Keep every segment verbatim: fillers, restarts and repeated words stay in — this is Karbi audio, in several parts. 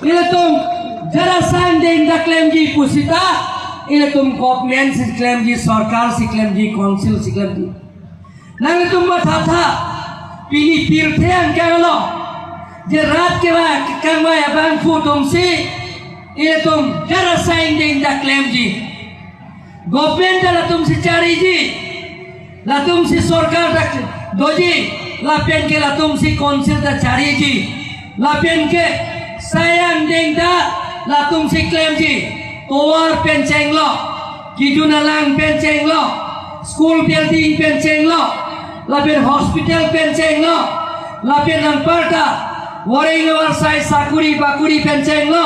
Ilitum jara sang deng dak klemji pusita, ilitum government si klemji, sorkar si klemji, council si klemji. Nanglitum mathatha, pini pirthe angkang lo, je rat kevang kangvai abangphu atumsi ilitum jara sang deng dak klemji. Government ta latumsi chariji, latumsi sorkar ta doji, lapen ke latumsi council ta chariji, lapen ke sang deng ta latumsi klemji. Tovar pen chenglo, kejun alang pen chenglo, school building pen chenglo, lapen hospital pen chenglo, lapen anparta wareng warsai sakuri bakuri pen chenglo,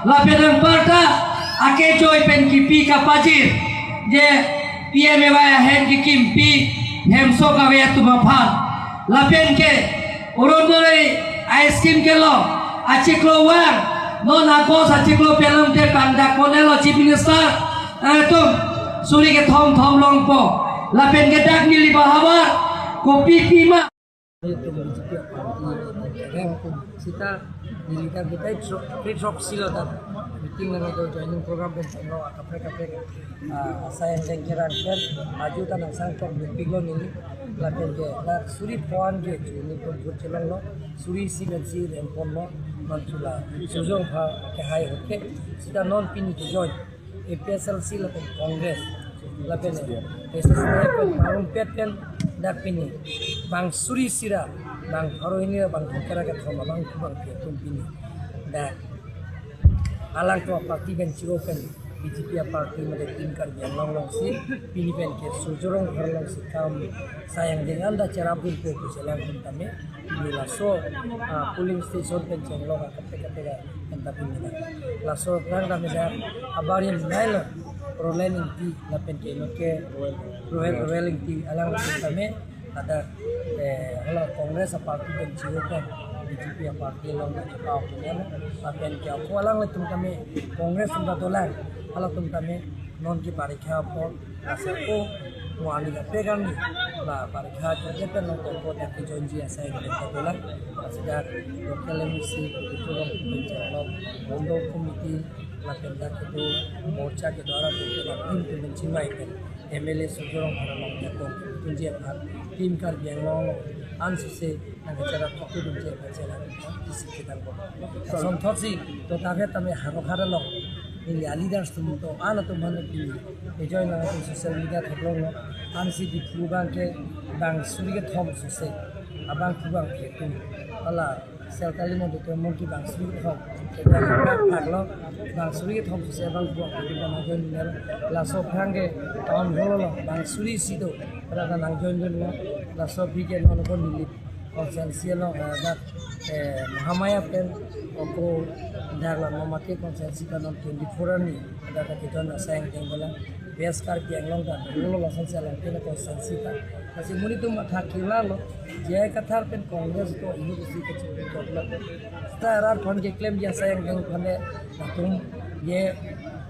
lapen anparta akejoi pen kipi kapajir, je P M A Y ahem kekimpi hemso kave atum aphan, lapen ke Orunodoi a-scheme kelong achiklo war, non August achiklo pelong te pangdak ponelo Chief Minister atum, suri kethom thom longpo, lapen ke dak neli bahavar kopi pima. Itum B J P party rem kum sita neli ta kita throk silo ta meeting nang do joining program pen tanglo akaprek kaprek, ah, asai angdeng kerang pen aju ta nang sangtok bipik lo neli, lapen ke la suri pho-an ke chu neli pon jut chelonglo, suri isi pensi rem ponlo, non chula sujong pha kehai hote, sita non pini ke join A P H L C lapen Congress, lapen S S D F pen parumpet pen dak pini bang suri isi ra, bang pharo hini ra, bang thomkep ra kethom abang kubang pi atum pini dak alangtum aparty pen chiro pen B J P aparty mate Team Karbi Anglong alongsi pini pen ke Surjya Rong Phar alongsi kam sang deng anda cherap dun po pu chelang pen tame. Pini laso, ah, polling station pen chenglok akaprek kaprek atum ta pini dak. Laso aphrang tame dak abarim nailo Roland Ingti lapen ke no ke Royal, Royal Ingti alang tame ada, eh, hala Congress aparty pen chiro pen B J P aparty along ta chepao punya lapen ke ako alanglitum tame Congress atum ta dolang, halatum tame non ke parikha apor asai ko mo ani kaprek kami la parikha chot pen nang ko ta kejoinji asai ko ta dolang. Asida local M C keturong kenchalok, mondol committee, lapen dak kedo morcha kedo arat kedo la team kedo chimai pen M L A Surjya Rong Phar along jato tunji aphan Team Karbi Anglong ansose nang acara photo dun je acara isi kedang bo. Sonthot si to target tame haro haro lo. Neli a-leaders atum to an atum han pini ejoin nang atum social media theklonglo. Ansi Diphu bang ke bang suri kethom sose abang kubang ke atum hala sel kali mo to mon ke bang suri kethom ke bang phak lo, bang suri kethom sose abang kubang ke atum nang join nel. Laso aphrang ke town hall lo, bang suri isi do, pada nang join join lo. Laso aphi ke non ko neli constituency along, eh, dak, eh, Mahamaya pen ako dak la Nomati constituency pen non twenty-four arni dak kejoin asai angdeng bola West Karbi Anglong ta dolo lason si along pen constituency ta. Lasi monit atum matha kila lo, J I Kathar pen Congress ko inut isi kechipin ko lo. Ta rat aphan keklemji asai angdeng aphan le latum ye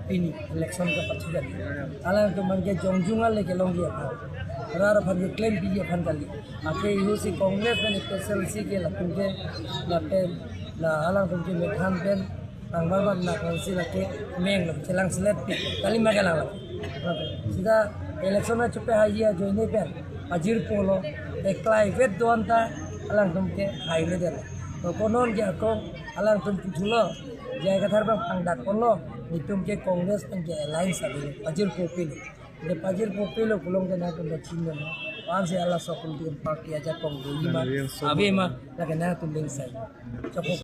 pini election kapathu kali. Alangtum aphan ke jongjung ale kelongji aphan, rat aphan keklempiji aphan kali. Ake ihu si Congress pen A P H L C ke latum ke lapen la alangtum ke methan pen tang bar bar na kongsi lake meng lo chelang selet pi kali ma kelang lake. Sita election na chupe haji ajoine pen pajirpo lo, eklai vet do-an ta alangtum ke haile det. To konon ke akong alangtum puthulo, J I Kathar bang pangdak ponlo, netum ke Congress pen ke alliance ave, pajirpo pilo. De pajirpo pilo pulote nangtum ta chinine. Ansi halaso political party ajakong do-i ma, ave ma, lake nangtum lingsai. Chokok.